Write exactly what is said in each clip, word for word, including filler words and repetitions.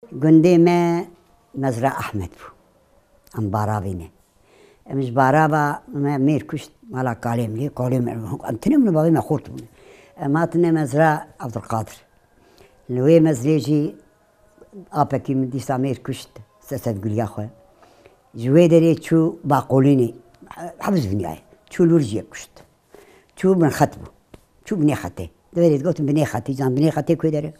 Gundê me Mezra Ehmed bû. Em Baravî ne. Em ji Barava me mêr kuşt mala kalê min lê, kalê min, em tune min û bavê me xort bûne. Em hatine Mezra Abdulkadir. Li wê mezrê jî apekî min dîsa mêr kuşt, Sesed Gulya xwe. Ji wê derê çû Baqolînê, hevis vinyaye. Çû Lûrjiyê kuşt. Çû bin xet bû. Çû binê xetê. Di verê digotin binê xetê, can binê xetê ku der e?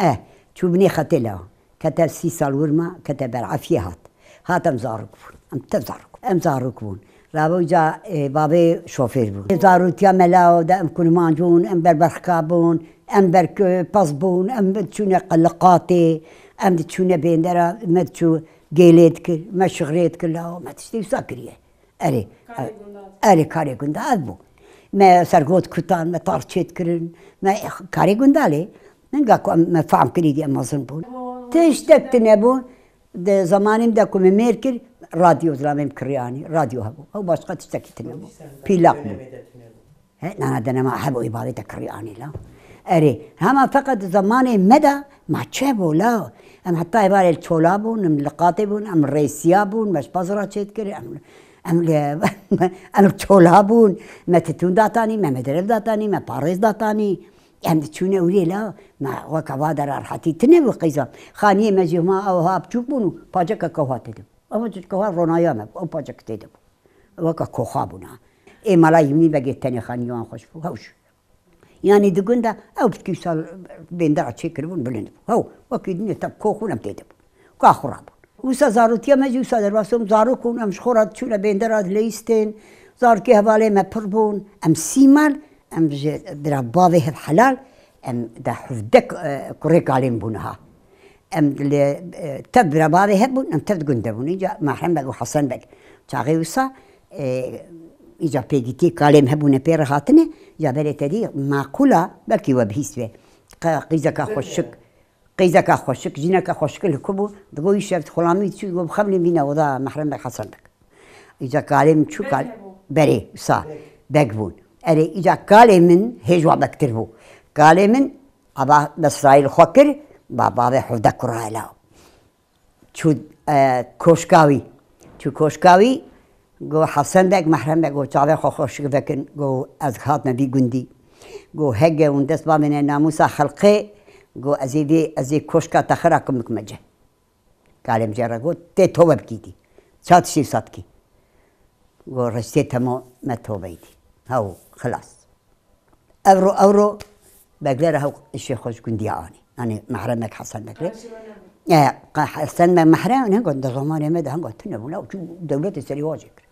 Eh, çû binê xetê la. Kete sî sal wir ma, kete ber efiyê hat. Hat em zarok bûn. Em tev zarok. Em zarok bûn. Rabo ca, e, bavê şofêr bû. Zarûtiya me la de em kurmanc bûn, em ber berxka bûn, em ber ke-, pez bûn, em diçûne qeliqatê, em diçûne bêndera, me diçû gêlê dikir, me şixrê dikir la, me tiştê wisa kiriye. Erê. Karê gunda. Erê, karê gunda ev bû. Me sergot kutan, me tar çêt kirin, me karê gunda lê. Ninga ku em, me fehm kirî diye mezin bûn. Tiştek tine bû. Di zamanê min de ku me mêr kir, radyo zilamê min kiriyanî, radyo hebû. Ew başqa tiştekî tine bû. Pîlaq bû. He, nana denema hebû îbadete kiriyanî la. Erê, hema feqet zamanê me de ma çe bû la. Em heta êvarê li çola bûn, em li qatê bûn, em rêsiya bûn, me ji pazira çêt kir, em, em li, em li çola bûn, me titûn datanî, me, me derev datanî, me parêz datanî. Em diçûne wîrê la, me weke va de rehetî tine bû qîza. Xaniyê me jî hema ew ha biçûk bûn û paceke kewha tê de bû. Ew paceke kewha ronaya me bû, ew paceke tê de bû. Weke koxa bûna. Ê mala Yîmnî Begê tenê xaniyê wan xweş bû, hewş. Yanî di gund de ew pitkî wisa bêndera çêkiribûn bilind bû. Hew, wekî dinê tev kox bûn em tê de bûn. Ka xwe rabûn. Wisa zarotiya me jî wisa derbas bûn, zarok bûn, em ji xwe re diçûne bêndera dileyîstên. Zarokê hevalê me pir bûn. Em sî mal, em ji bira bavê hev helal, em de hevdeh, e, kurê kalên bûn ha. Em li, e, tev bira bavê hebûn, em tev di gund de bûn. Îca Mehrem Beg û Hesen Beg. Çaxê wisa, e, îca pêgîtî kalêm hebûne pê re hatine, îca berê te dî maqûla, belkî we bihîst be. Qe-, qîzeka xweşik, qîzeka xweşik, jineka xweşik li ku bû, digo îşev xulamî diçû, digo bixemlî bîne oda Mehrem Beg Hesen Beg. Îca kalê min çû kal-, berê, wisa, beg bûn. Erê, îca kalê min hêj wa bektir bû. Kalê min, aba Besrayî li xwe kir, ba bavê hevdeh kura hela. Çû, e, koşka wî. Çû koşka wî, got, Hesen Beg, Mehrem Beg, got, çavê xwe xweşik vekin, got, ez hatime vî gundî. Got, hege hûn dest bamêne namûsa xelqê, got, ez ê vê, ez ê koşka te xira kim bikime cih. Kalê min jê re got, tê tobe bikî dî. Ça tiştî wisa dikî? Got, rêstê temo me tobeyî dî. Hew, xilas. Ewro, ewro, Beglera hew îşê xwe ji gundiya anî. Yanî Mehrem Beg, Hesen Beg. E, qa-, Hesen Beg Mehrem, ne got, di zamanê me de hem got, tune bû, ne, çû dewletê serî wacê kir.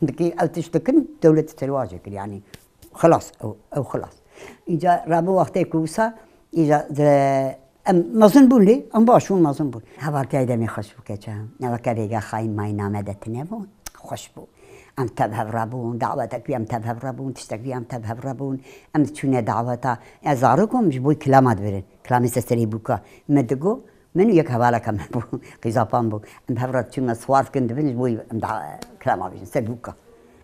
Dikî ew tişt dikin, dewletê serî wacê kir, yanî. Xilas, ew, ew xilas. Îca rabû wextê ku wisa, îca di Em mezin bûn lê, em baş bûn, mezin bûn. Hevaltiyayê demê xweş bû keça. Neweke vêga xayîn mayîna me de tine bûn. Xweş bû. Em tev hev re bûn, dawetek wî em tev hev re bûn, tiştek wî em tev hev re bûn. Em diçûne daweta. Ez zarok bûm, ji bo kilama dibirin. Kilamê seserê bûka. Me digo, min û yek hevaleke me bû. Qîzapan bû. Em hev re diçûn me siwar dikin dibin, ji bo em da kilama bijin. Ser bûka.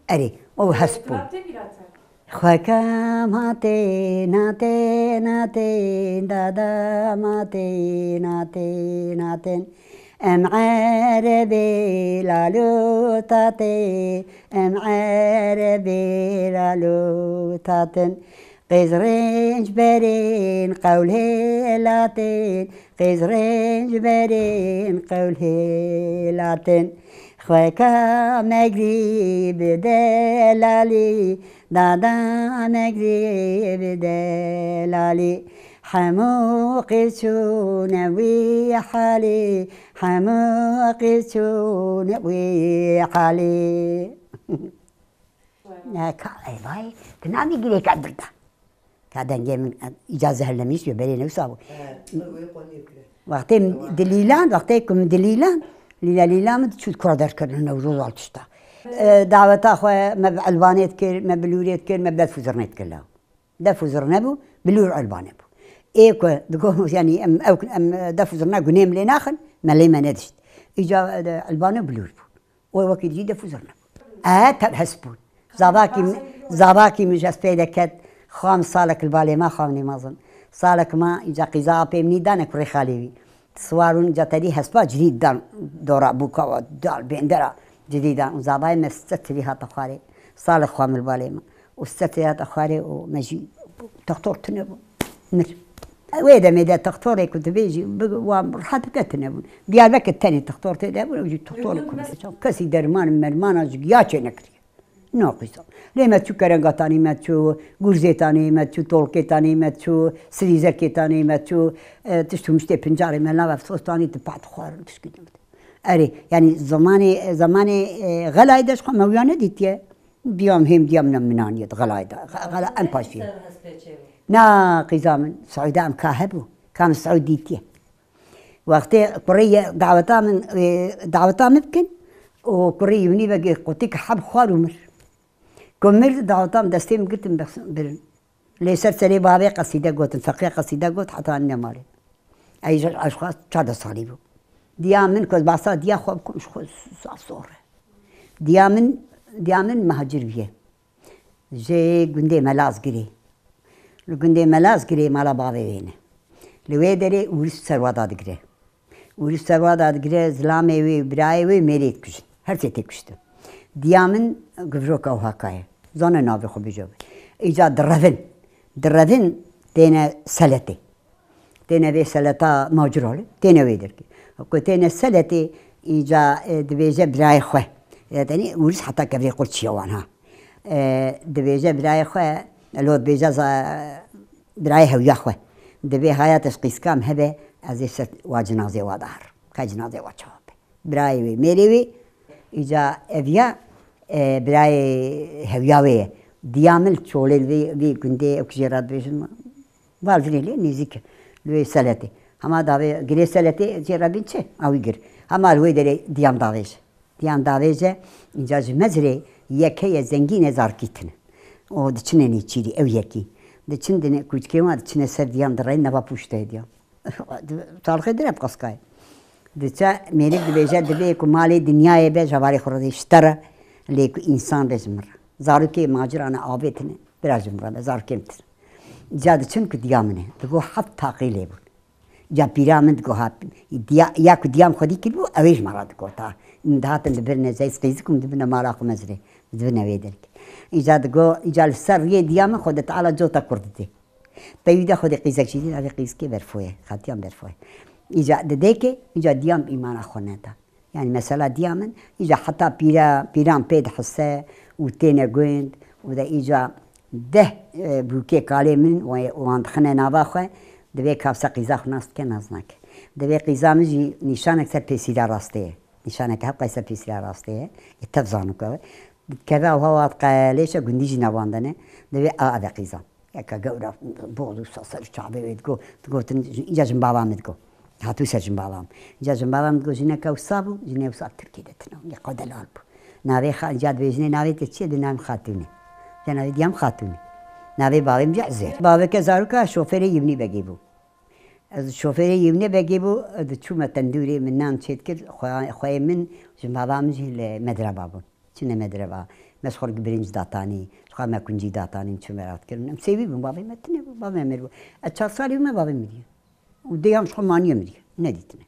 Erê, o hesp bû. Kilam tê bîra te? Xweka ma tê, na tê, na tê, dada ma tê, na tê, na tên. Em erebê lalo ta tê, em erebê lalo ta tên. Qêz rênc berên qewlê latên, qêz rênc berên qewlê latên. Xweka megrî bi delalî, dada megrî bi delalî. Hemû qîz çûne wî halî, hemû qîz çûne wî halî. Ne ka, ey vay, tu navê girêka dirda. Ka dengê min, îca zehirlemîş diyor, berê ne wisa bû. He, wê qonî kire. Wextê min dilîlan, wextê ku min dilîlan, lîla lîla min çû kura derkirin Newroz al tişta. E, daweta xwe me bi Elbanê dikir, me bi Lûrê dikir, me bi def û zirnê dikir la. Def û zirne bû, bi Lûr Elbanê bû. Ê ku digo, yanî em, ew, em def û zirne gunê min lê naxin, me lê me nedişt. Îca, e, Elbanê bi Lûr bû. Û wekî dî def û zirne bû. E, tev hest bûn. Zavakî min, zavakî min ji ez pê de ket, xwe em salek li balê me xwe em nêmezin. Salek ma îca qîza apê min î dane kurê xalê wî. Siwar bûn îca tedî hespa cilî dan dora bûka wa dal bêndera cilî dan. Û zavayê me sete tilî hate xwarê. Salek xwe mil balê me. Û sete tilî hate xwarê û me jî textor tune bû. Mir. Wê demê de textorê ku dibêjî bi-, wan rehet bike tune bûn. Diyarbekir tenê textor tê de bûn, ew jî textorê ku kesî derman mermana ji giya çê nekiriye. Naqîza. Lê me çû Kerengatanî, me çû Gurzêtanî, me çû Tolkêtanî, me çû Silîzerkêtanî, me çû, e, tişt û miştê pincarê me nava Fisostanî tu pat xwarin tişkî dimit. Erê, yanî zemanê, zemanê, e, xelayê de ji xwe me wiya nedîtiye. Diyam hêm diyam ne minaniye di xelayê de. Xe-, xela en paşiye. Na qîza min, Seûda em ka hebû. Ka min Seûd dîtiye. Wextê kurê ye daweta min, e, daweta min bikin û kurê Yûnî vegê qutîk heb xwar û mir. Ku mir daweta min destê min girtin bexsin birin. Lê ser serê bavê qesîde gotin, feqî qesîde got heta ne malê. Ey ji eşxas çar de salî bû. Diya min ku ez behsa diya xwe bikim ji xwe zaf zor e. Diya min, diya min mihacir bûye. Ji gundê Melazgirê. Li gundê Melazgirê mala bavê wê ne. Li wê derê ûris serwa dadigire. Ûris serwa dadigire, zilamê wê, birayê wê mêrê dikujin. Her sê tê kuştin. Diya min givroka û haka ye. Zane navê xwe bêje. Îca direvin. Direvin têne seletê. Têne vê seleta maciralê, têne wê derkê. Ku têne seletê, îca, e, dibêje birayê xwe. Ya tenê ûris heta kevirê qurçiya wan ha. E, dibêje birayê xwe, lo dibêje za-, birayê hewya xwe. Dibê haya te ji qîskam hebe, ez ê ser wa cinazê wa dahar. Ka cinazê wa çawa be. Birayê wê, mêrê wê, îca eviya, e, birayê hewya wê ye. Diya min li çolê li vê, vê gundê ew jê re dibêjin. Valvinê lê nêzîk e. Li wê seletê. Hema davê, girê seletê jê re bin çi? Awî gir. Hema li wê derê diyam davêje. Diyam davêje, înca ji mezrê yek heye zengîn e zarkî tine. O diçine nêçîrî, ew yekî. Diçin dine, kûçikê wan diçine ser diyam direyne nava pûşteyê diyam. Tarixê dire bi qeskayê. Diçe mêrik dibêje, divê ku malê dinyayê be, ji hevalê xwe re dê ji te re, lê ku însan be ji min re. Zarokê macira ne avêtine, bira ji min re be, zarokê min tine. Ca diçin ku diya min e. Digo heft taqî lê bûn. Ca pîra min digo ha, diya, ya ku diyam xwedî kiribû, ew ê ji me re digot ha. Min dihatin dibirine zey, qîzik û min dibirine mala xwe mezrê. Dibirine wê derkê. Îca digo, îca li ser riyê diya min Xwedê Teala cota kur didê. Peyû de Xwedê qîzek jî dî, navê qîzkê Berfo ye, xatiyan Berfo ye. Îca didê ke, îca diyam îmana xwe neda. Yani mesela diya min, îca heta pîra, pîran pê dihise û têne gund û de îca deh, e, bûkê kalê min û wan dixine nava xwe, divê kavse qîza xwe nas dike, nas nake. Divê qîza min jî nîşanek ser pêsîra rastê ye. Nîşaneke hevqay ser pêsîra rastê ye. Ê tev zano ke. Dikeve û hewa qelêşe gundî jî nevan de ne. Divê a eve qîzan. Yeka gewra boz û sa ser çavê wê digo, digotin, îca jimbava min digo. Hatû ser jimbava min. Îca jimbava min digo, jineka wisa bû, jinê wisa Tirkiyê de tine, yeka delal bû. Navê xa-, îca dibêjinê navê te çi ye? Di navê Xatûnê. Îca navê diyam Xatûnê. Navê bavê min jî Ezer. Baveke zaroka şofêrê Yivnî Begê bû. Ez şofêrê Yivnî Begê bû, diçûme tendûrê min nan çêdikir, xwe-, xweyê min, jimbava min jî li Medreba bûn. Çine Medreba, me ji xwe re birinc datanî, ji xwe me kuncî datanî, çûme rat kirin. Em sêwî bûn, bavê me tune bû, bavê me mir bû. Ez çar salî bûme, bavê miriye. Û dêyam ji xwe maniye miriye, nedîtine.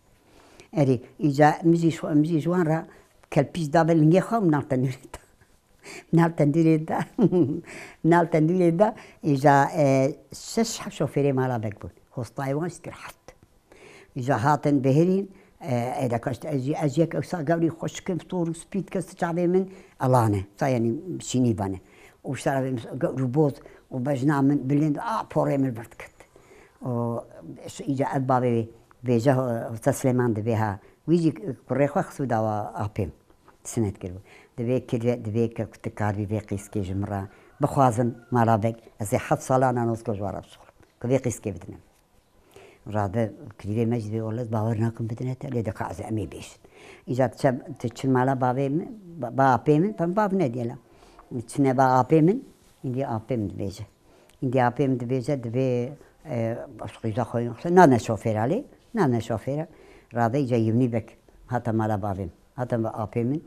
Erê, îca min jî ji xwe, min jî ji wan re kelpîş da ve lingê xwe û min al tendûrê da. Min al tendûrê da, min al tendûrê da, îca, e, şeş heb şofêrê mala beg bûn. Hostayê wan jî dikir heft. Îja hatin bihêrîn, e, êdeka işte ez jî, ez jî yek ewsa gewrî xweşik im, sor û spî dike, çavê min elan e. Sa yanî şînî vane. Û şerabê min gewr û boz û bejna min bilind, a, porê min vir diket. Û îja ev bavê wê, vêje, e, Hoca Silêman dibê ha. Wî jî kurê xwe xist û dawa apê min. Sinet kiribû. Dibê kirve, dibê ke ku tu karibî vê qîskê ji min re bixwazin, mala beg, ez ê heft salan a nosko ji wan re bişixulim. Ku vê qîskê bidine min. Rabe kirîvê me jî dibê, wele ez bawer nakim bidine te, lê dika ez em ê bêjin. Îca diçe, diçin mala bavê min, ba, ba apê min, pem bav nediye la. Diçine ba apê min, îndî apê min dibêje. Îndî apê min dibêje, dibê, e, qîza xwe, nane şofêra lê, nane şofêra. Rabe îca Yivnî Beg, hate mala bavê min. Hate ba apê min,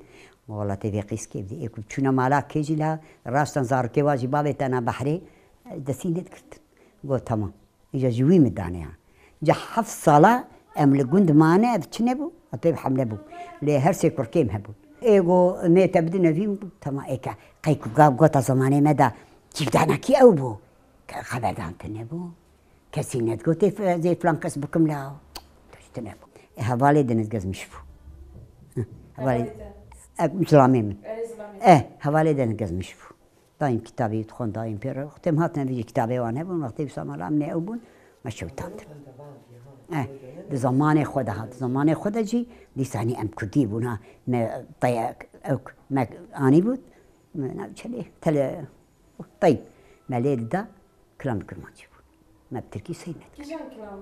wela tê vê qîskê bidî. Ê ku çûne mala kê jî la, raştan zarokê wa jî bavê te na behrê, e, destî nedigirt. Got, tamam. Îja ji wî min dane ya. Ca heft sala em li gund mane, ev çi nebû? Ev pê hemle bû. Lê her sê kurkêm hebûn. Ê go, nê te bidin evî min bû. Tema êke, qey ku gav gota zamanê me de cîvdanakî ew bû. Ke xeberdan te nebû. Kesî nedgotê f-, zê filan kes bikim la. Tişt nebû. E, hevalê Deniz Gezmiş bû. Hı, hevalê, Hevalê te. E, zilamê min. Erê zilamê. E, hevalê Deniz Gezmiş bû. Dayîm kitabê dixwend, dayîm pê re. Wextê em hatine vî kitabê wan hebûn, wextê wisa mala em nê ew bûn, me şewitandin. Eh, di zamanê xwe de hat, di zamanê xwe de jî dîsanî em kurdî bûn ha, me teyek, ewk, me anî bû, me navçelê, tele, tey, me lê dida, kilam bi kirmancî bûn. Me bi tirkî sey nedikir. Kîjan kilam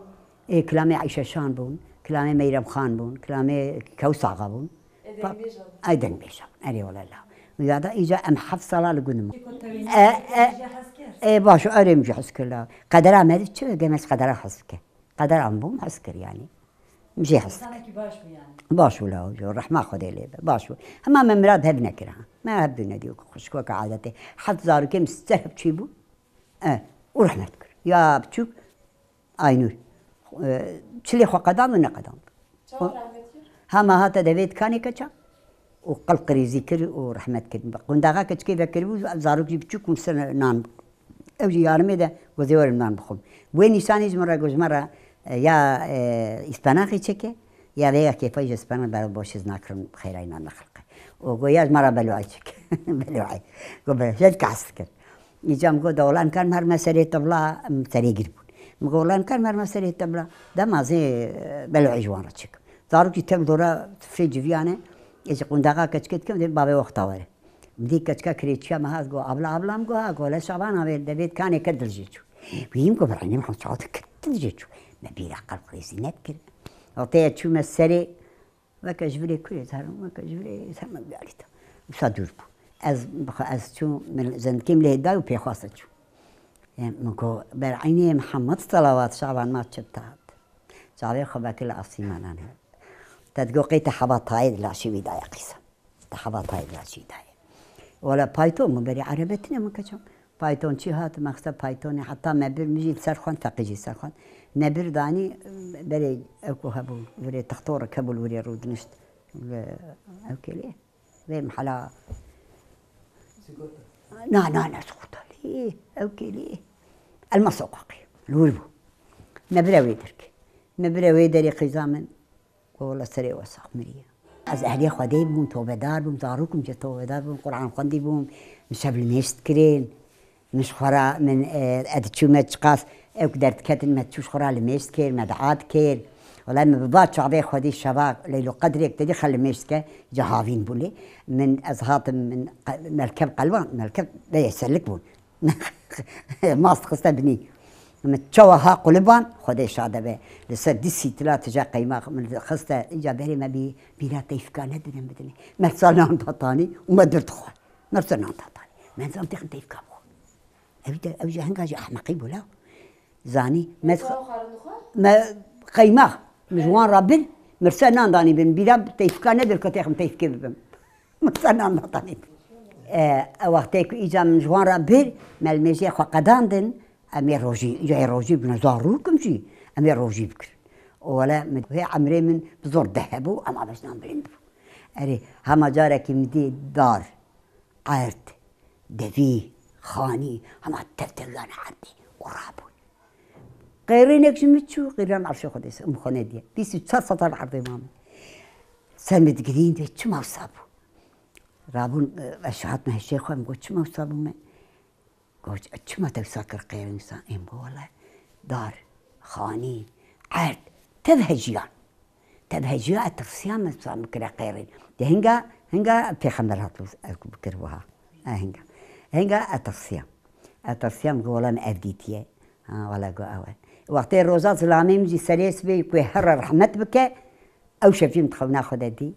bû? Ê, kilamê Eyşe Şan bûn, kilamê Meyrem Xan bûn, kilamê Kewsaxa bûn. Ê, dengbêjan. Ay, dengbêjan. Erê, wele la. Ya da îca em heft sala li gund bûn. Çiko tewî E, e, hez kir. E, baş, erê min jî hez kir la. Qedera me çi, gemez qedera hez bike. Qedera min bûm hez kir yani. Min jî hez kir. Baş bû yani. Baş bû la, rehma Xwedê lê be. Baş bû. Hema me mirad hev nekir ha. Me hev dû nedî, xwişk weke adetê. Heft zarokê min ser hev çî bû. E, û rehmet kir. Ya biçûk, Aynur. E, çilê xwe qedand û neqedand. Çawa rehmet kir? Hema hate devê dikanê keça û qil qirîzî kir û rehmet kir. Qundaxa keçikê vekiribû, zarok jî biçûk û ser nan. Ew jî yarmê de gozê werim nan bixwim. Wê nîşanî ji min re got, ji me re, e, ya, e, îspenaxê çeke, ya vê ya kêfa ji îspenax ber boş ez nakirim, xêrayî nan nexilqe. Û got, ya ji me re beloay çek. Beloay. Got, be, jê dike hez dikir. Îca min got, "Wela em karin herime serê tevla", em serê gir bûn. Min got, "Wela em karin herime serê tevla." Dema zê, e, beloê ji wan re çêkim. Zarokî tev dora sifrê civiyane, ez ji qundaxa keçikê dikim, dê bavê wexta were. Min dî keçika kirêçiya me hat, got, "Abla, abla," min got, "Ha," got, "le Şaban avê, devê dikanê kir dil jê çû." Wî min got, "Birayînê min çawa dikir, dil jê çû." Me bîra qelb xwezî nedikir. Wextê ez çûme serê, Weke ji virê kurê zarim, weke ji virê serme biyarîta. Wisa dûr bû. Ez, bixwe ez çûm, min zindikê min lê da û pêxwasa çûm. Ê, min got, "Ber eynê Mihemed selawat Şaban ma çi tat." Çavê xwe vekir li asîmanan he. Te digot qey te heba tayê di laşê wî daye qîsa. Te heba tayê di laşê wî daye. Wala payton min berê erebetine min keçam. Payton çi hat, me xiste paytonê, heta me bir, min jî li ser xwend, feqî jî li ser xwend. Me bir danî, berê ew ku hebû, virê textorek hebû li wirê rûdinişt. Li ew kêlê, vê mihela. Sigorta. Na, na, na, sigorta lê, ew kêlê. Elma soqaqî, li wir bû. Me bire wê derkê. Me bire wê derê qîza min. Wela serê we sax miriye. Ez ehlê Xwedê bûm, tobedar bûm, zarokim jê tobedar bûm, Quran xwendî bûm, min şev li mêj dikirin. Min ji xwe re, min, e, ez diçûme çiqas, ew ku derdiketin, me diçû ji xwe re li mêj dikir, me dua dikir. Wela min bi va çavê Xwedê şeva Leylo Qedrê ku te dî xwe li mêj dike, ca havîn bû lê. Min, ez hatim, min qe-, melkev qelban, melkev vê yeserlik bûn. Mast xiste binî. Min çawa ha quliban, Xwedê şade be. Li ser du sîtila tije qeymax min xiste, îca berê me bî, bîra teyfika nedine bidine. Me sa nan datanî û me dir dixwe. Me sa nan datanî. Me zan têxin teyfika bixwe. Ew de, ew jî hinga jî ehmeqî bû la. Zanî, me, me qeymax, min ji wan re bir, min ser nan danî bin, bîra teyfika nedir ku têxim teyfikê bibim. Min ser nan datanî. E, ew wextê ku îca min ji wan re bir, me li mêjê xwe qedandin, em ê rojî, îca ê rojî bibin, zarok im jî, em ê rojî bikirin. Û wele min, hê emrê min bi zor deh hebû, ema min ji nan bilind bû. Erê, hema carekî min dî dar, erd, devî, xanî, hema tevteviyane erdê û rabûn. Qeyrînek ji min çû, qeyran erşê Xwedê se, min xwe nediye. Bîst û çar seta li erdê ma min. Ser min digirîn, dê çima wisa bû? Rabûn, e, ez şahat me hişê xwe, min got, "Çima wisa bû me?" Got, "Çima te wisa kir qeyrîn wisa?" Êm got, "Wele dar, xanî, erd, tev hejiyan." Tev hejiya, ez tirsiya min sa min kire qeyrîn. De hinga, hinga pêxember hat ev bikir wiha. E, hinga. Hinga ez tirsiya. Ez tirsiya min got, "Wela min ev dîtiye." Ha, wela got ew e. Wextê roja zilamê min jî serê sibê ku here rehmet bike, ew şevî min di xewna xwe de dî.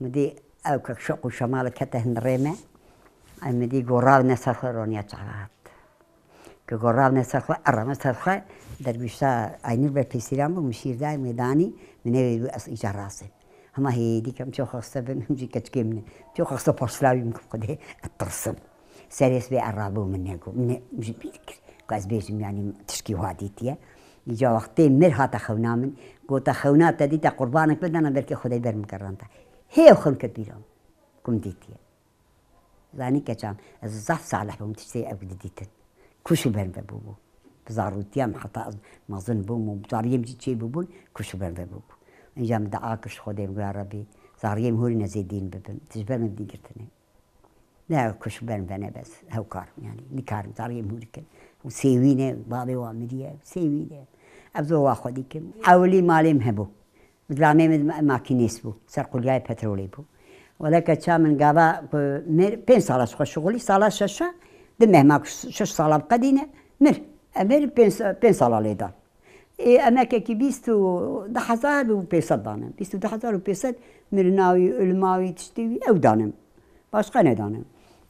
Min dî ew ke şoq û şemal kete hin rê me. Ey min dî got ravne ser xwe roniya çavat. Ke got ravne ser xwe, erame ser xwe, dergûşta Aynur ber pêsîran bû, min şîr dayê, min danî, min nêwê bû ez îca razim. Hema hêdî kem ço xwe xiste bin, min jî keçikê min e. Ço xwe xiste paşlavî min ku Xwedê ez tirsim. Serê sibê erabû min negot, min ne, min jî bîr kir. Ku ez bêjim, yanî tişkî wiha dîtiye. Îca wextê mir hate xewna min, gote, "Xewna te dîte qurbanek bidana, belkî Xwedê ber min geranta." Hê ew xewn ket bîra min, ku min dîtiye. Zanî keçan, ez zehf salih bûm, tiştê ew didîtin. Kuş û ben vebûbû. Bi zarûtiya min heta ez mezin bûm û zariyê min jî çêbûbûn, kuş û ben vebûbû. Înca min dua kir ji Xwedê, min got, "Ya Rebî, zariyê min hûrî ne zêdîn bibim, tu ji ber min bidî girtinê." Ne kuş û ben vene bes, hewkar, yanî nikarim zariyê min hûrî kin. Û sêwî ne, babê wa miriye, sêwî ne. Ez zor wa xwedî kim. Ewilî malê min hebû. Zilamê min ma-, makînês bû, ser quliyayê petrolê bû. Wele keça min gava ku mir pênc sala ji xwe şixulî, sala şeşa di meh ma ku şeş sala biqedîne, mir. Em mir pênc, pênc sala lê dan. Ê, emekekî bîst û du hezar û pênc sed danim. Bîst û du hezar û pênc sed mir navî, ilmavî, tiştî wî ew danim. Başqa nedanim.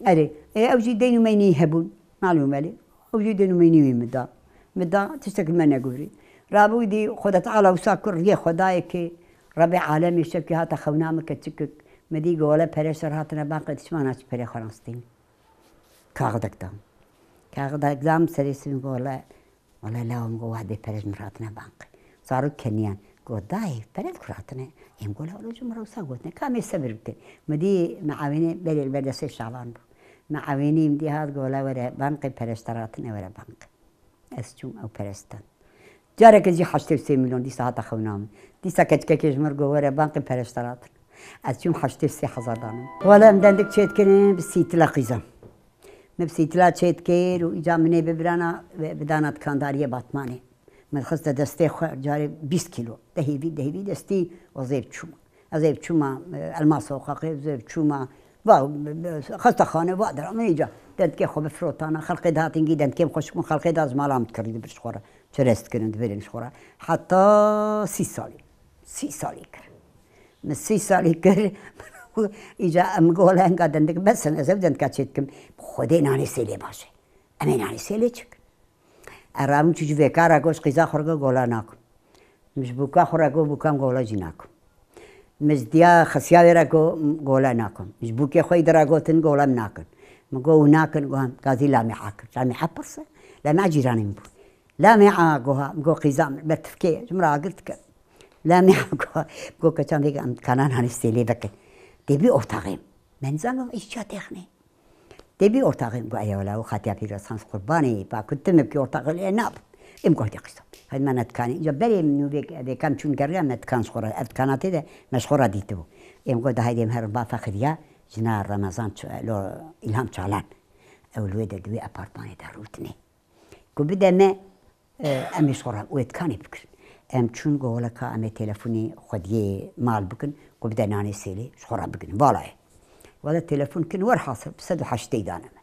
Erê, ê, ew jî deyn û meynî hebûn. Malûm e lê. Ew jî deyn û meynî wî min da. Min da, tiştek li me negurî. Rabû dî, Xweda Teala wisa kir riyê Xwedayê ki Rebê alemê şevkê hate xewna min keçikik. Min dî gole pere şer hatine banqê, dişmana çi perê xwe rastîn. Kaxidek da. Kaxidek da min serê sivîn gole. Wele lawa min got, "Weh dê pere ji min hatine banqê." Zarok keniyan. Got, "Dayê, pere bi ku hatine?" Êm got, "La wele ji min re wisa gotine. Ka em ê sebir bikin." Min dî meawînê berê li ber destê Şaban bû. Meawînî min dî hat, got, "La were banqê, pere ji te re hatine, were banqê." Ez çûm ew pere stan. Careke jî heştê û sê milyon dîsa hate xewna min. Dîsa keçikekê ji min re got, "Were banqê, pere ji te re hatine." Ez çûm heştê û sê hezar danim. Wele em dendik çêdikirin bi sîtila qîzan. Min bi sîtila çêdikir û îca min ê bibirana ve bidana dikandariyê Batmanê. Min dixiste destê xwe carê bîst kîlo. Dehêvî, dehêvî destî û ez ê biçûma. Ez ê biçûma, e, Elmas Soqaqê, ez ê biçûma, va, xestexane, va dera min îca. Dendikê xwe bifirotana, xelqê dihatin gî dendikê min xweşik bûn, xelqê da ji mala min dikirî dibir ji xwe re. Çerez dikirin, dibirin ji xwe re. Heta sî salî. Sî salî kir. Min sî salî kir. Îca em gola enga dendik bes in, ez ev dendika çê dikim. Bi Xwedê nanê sêlê baş e. Em ê nanê sêlê çik? Erabim çû ji vêka re got, ji qîza xwe re got, gola nakim. Min ji bûka xwe re got, bûka min gola jî nakim. Min ji diya xisiya wê re got, gola nakim. Min ji bûkê xwe yî di re gotin, gola min nakin. Min got, hûn nakin, got, hem gazî lamîa kir. Lamîa pirs e. Lamîa cîranê min bû. Lamîa goha, min got, qîza min, ber tifkê, ji min re agir dike. Lamîa got, got, keçan vêga em dikana nanê sêlê vekin. Dê bî ortaxê min. Me nizan, got, îşça têxinê. Tê bî ortaxê min, got, "Eya wela, û xatiya pîroz, san ji qurbanê, pa ku tu min bikî ortaxê lê nab." Êm got, "Hadi qîza." Hadi me nedikanê. Înca berê min û vê, vêka min çûn geriya me dikan ji xwe re. Ev dikana tê de me ji xwe re dîtibû. Êm got, "De haydi em herin ba Fexriya, jina Remezan Ç-, lo, Îlham Çalan. Ew li wê de di wê apartmanê de rûtinê." Ku bide me, e, em ê ji xwe re wê dikanê bikirin. Em çûn, got, "Wele ka em ê telefonê xwediyê mal bikin, ku bide nanê sêlê ji xwe re bigrin." Vala ye. Wele telefon kin, werhasil bi sed û heştê dane me.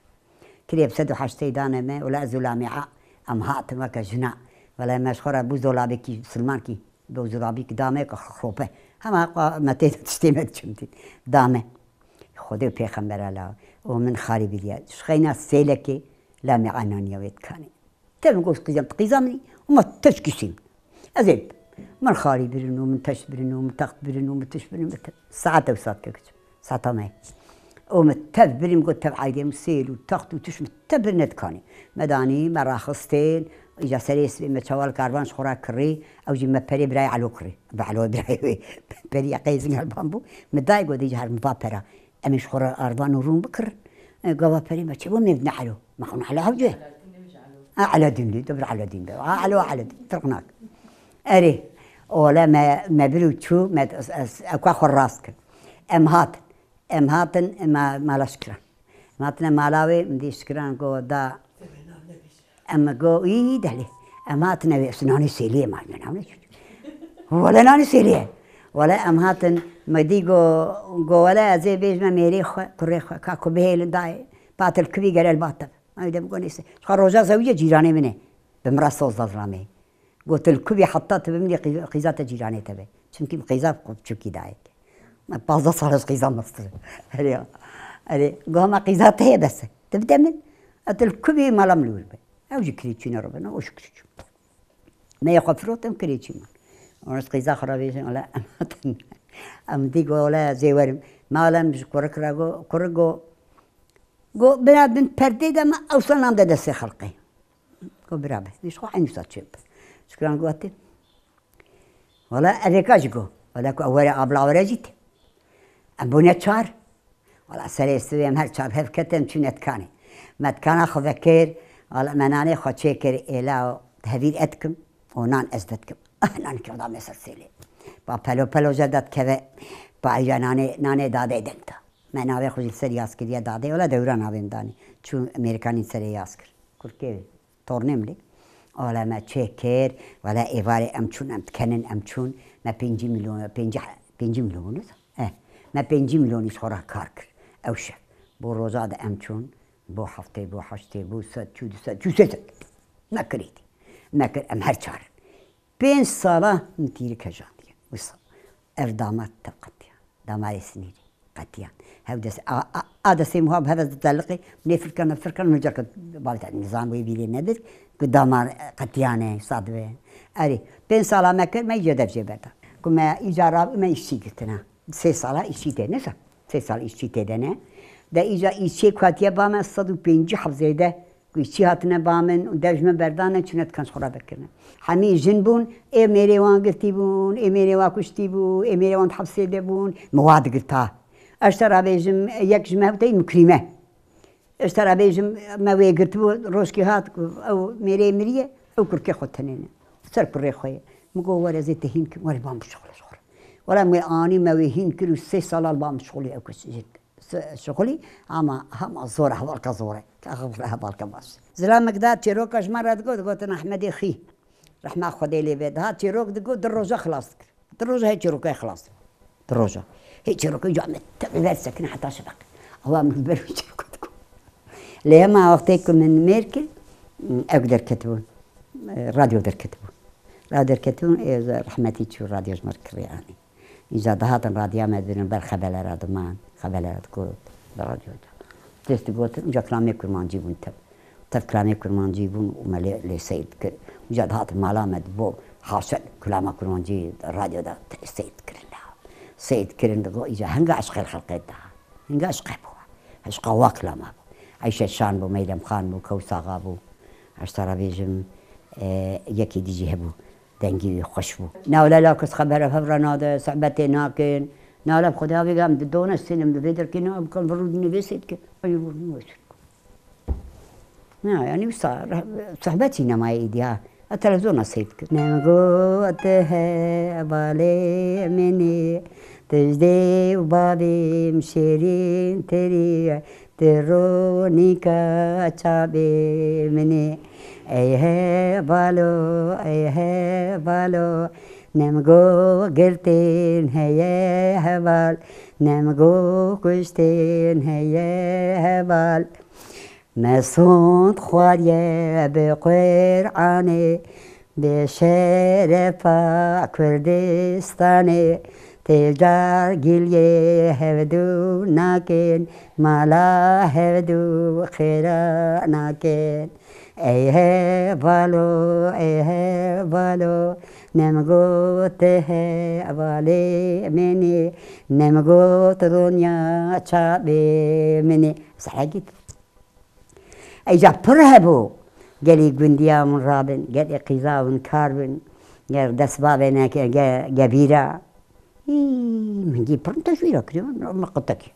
Kirê bi sed û heştê dane me, wele ez û Lamîa em hatin weke jina. Wele me ji xwe re bû zolabekî silmankî, bi zolabî ki da me, ki xrope. Hema xwe me tê tiştê me diçimtîn. Da me. Xwedê û pêxembera la. Û min xalî biriye. Ji xeyna sêlekê Lamîa naniye wê dikanê. Tev min got, "Qîza min, qîza min î." Û me tev kişîn. Ez ê min xalî birin û min teş birin û min text birin û min tiş birin, min te-, saet ew saet ke kiçim. Saeta me. Û min tev birin, got, "Tev aydê min sêl û text û tiş min tev birin dikanê." Me danî, me raxistên, îca serê sibê me çawal karvan ji xwe re kirî, ew jî me perê birayê Elo kirî. Bi Elo birayê wê, perî qeyzin helban bû. Min dayê, got, "Dê ji her min va pera." Em ê ji xwe re arvan û rûn bikirin. E, gava perê me çêbû, me ne Elo. Me xwe ne Elo hewce. Ha, Eladîn dî, dibir Eladîn be. Ha, Elo, Eladîn, tirqnak. Erê, ole me, me bir û çû, me, ez, ez, ewka xwe rast kir. Em hatin. Em hatin, em ma-, mala Şikiran. Em hatine mala wê, min dî Şikiran got, da, Em go, î, delê. Em hatine wê, nanê sêliyê ma, ne nanê çocuk. Wele nanê sêliyê. Wele em hatin, me dî go, go wele ez ê bêjime mêrê xwe, kurê xwe, ka ku bihêlin dayê. Patil kivî gere li ba te. Ay de go neyse. Xwe roja zewîye cîranê min e. Bi min re soz da zilamê. Got, "Til kuvî heta tu bimînî qî-, qîza te cîranê te be." Çimkî min qîza xwe biçûkî dayik. Me pazdeh sal ji qîza mestir. Erê, erê, goha me qîza te ye bes e. Tu bide min, ez til kuvî mala min li wir be. Ew jî kirêçî ne re be, ne, o jî kirêçî. Me yê xwe firot, em kirêçî min. Ona ji qîza xwe re bêjin, wele em hatin. Em dî go, wele ez ê werim. Me wele em ji kurik re go, kurik go, go, bira bin perdê de me, ewsa nam de destê xelqê. Go bira be, ji xwe eynî wisa çê bike. Şukran gotin. Wala evêka jî got. Wala ku ew were abla were jî tê. Em bûne çar. Wala serê sibê em her çar hev ketin em çûne dikanê. Me dikana xwe vekir. Wala me nanê xwe çêkir êla û hevîr ez dikim û nan ez vedikim. Ah, nan kevda me ser sêlê. Ba pelo pelo jê de dikeve. Ba îca nanê, nanê dadê deng da. Me navê xwe jî li ser yaz kiriye dadê. Wala dewra navê min danî. Çû Amerîkanî serê yaz kir. Kurkê wê. Tornê min lê. Wala me çê kir, wala êvarê em çûn, em dikenin, em çûn. Me pêncî milyon, pêncî, pêncî milyon bû, ne? Eh, me pêncî milyonî ji xwe re kar kir. Ew şev. Bo roja de em çûn, bo heftê, bo heştê, bo sed, çû du sed, çû sê sed. Me kirî dî. Me kir, em her çar in. Pênc sala min tîrî kejandiye. Wisa ev damat tev qetiya. Damarê sinîrî. Qetiyan. Hev dest, a, a, a destê muha bi hev ez diteliqî, nê firkan, firkan, min cake bavê te nizam wê bîrê nedir, ku damar qetiyane, wisa dibe. Erê, pênc sala me kir, me îca dev jê berda. Ku me îca rabû, me îşçî girtina. Sê sala îşçî tê, ne sa? Sê sal îşçî tê de ne. De îca îşçê ku hatiye ba me sed û pêncî heb zêde. Ku îşçî hatine ba min û dev ji min berdane, çûne dikan ji xwe re vekirine. Hemî jin bûn, ê mêrê wan girtî bûn, ê mêrê wan kuştî bû, ê mêrê wan di hepsê de bûn, min wa digirta. Ez ji te re bêjim, yek ji me hewteyî Mukrîme. Ez ji te re bêjim, me wê girtibû, rojkê hat, ku ew mêrê miriye, ew kurkê xwe tenêne. Ser kurê xwe ye. Min got, were ez ê te hîn kim, were ba min bişuxule ji xwe re. Were min wê anî, me wê hîn kir û sê sala li ba min şixulî ew kes jin. Se-, şixulî, ama hema zor e, hevalka zor e. Ka hevalka baş. Zilamek dihat çîroka ji me re digot, digotin Ehmedê Xî. Rehma Xwedê lê be. Dihat çîrok digot, di roja xilas dikir. Di roja hê çîrokê xilas dikir. Di roja. Hê çîrokê ca me tevî ver sekine heta şeveq. Ewa min ber wî çîroka digot. Lê hema wextê ku min mêr kir, ew derketibûn. Radyo derketibûn. Radyo derketibûn, ê rehmetî çû radyo ji me re kirê anî. Îca dihatin radiya me dibînin ber xebelera diman, xebelera digot, bi radyo de. Dest digotin, îca kilamê kurmancî bûn tev. Tev kilamê kurmancî bûn û me lê, lê seyr dikir. Îca dihatin mala me dibo, haşet kilama kurmancî radyo de te-, seyr dikirin de. Seyr dikirin digo, îca hinga eşqê xelqê de. Hinga eşqê bû. Eşqa wa kilama bû. Eyşet Şan bû, Meylem Xan bû, Kewsa Axa bû. Ez te re bêjim, e, yekî dî jî hebû. Dengî wî xweş bû. Newle la kes xebera hev re nade, sohbetê nakin. Newle bi Xwedê avê gam di done sênim di vê derkê ne, em kan virû dinê vê sê dikin. Ay, virû dinê wê sê dikin. Na, yani wisa, sohbetî nemayê îdî ha. E, televizyona seyr dikin. Nemgo te hevalê min ê, tu ji dê û babê min şêrîn tirî ye. Ti ronîka çavê min ê. Ey hevalo, ey hevalo, nemgo girtin heye heval, nemgo kuştin heye heval. Me sond xwariye bi Qur'anê, bi şerefa Kurdistanê, tê cargiliyê hevdû nakin, mala hevdû xêra nakin. Ey hevalo, ey hevalo, nemgot hevalê min ê, nemgot ronya çavê min ê. Sehegît. Eyca pir hebû. Gelî gundiya min rabin, gelê qîza min kar bin, ger dest bavê neke, ge-, gebîra. Î, min gî pir teşwîra kiriye, min, min qitekî.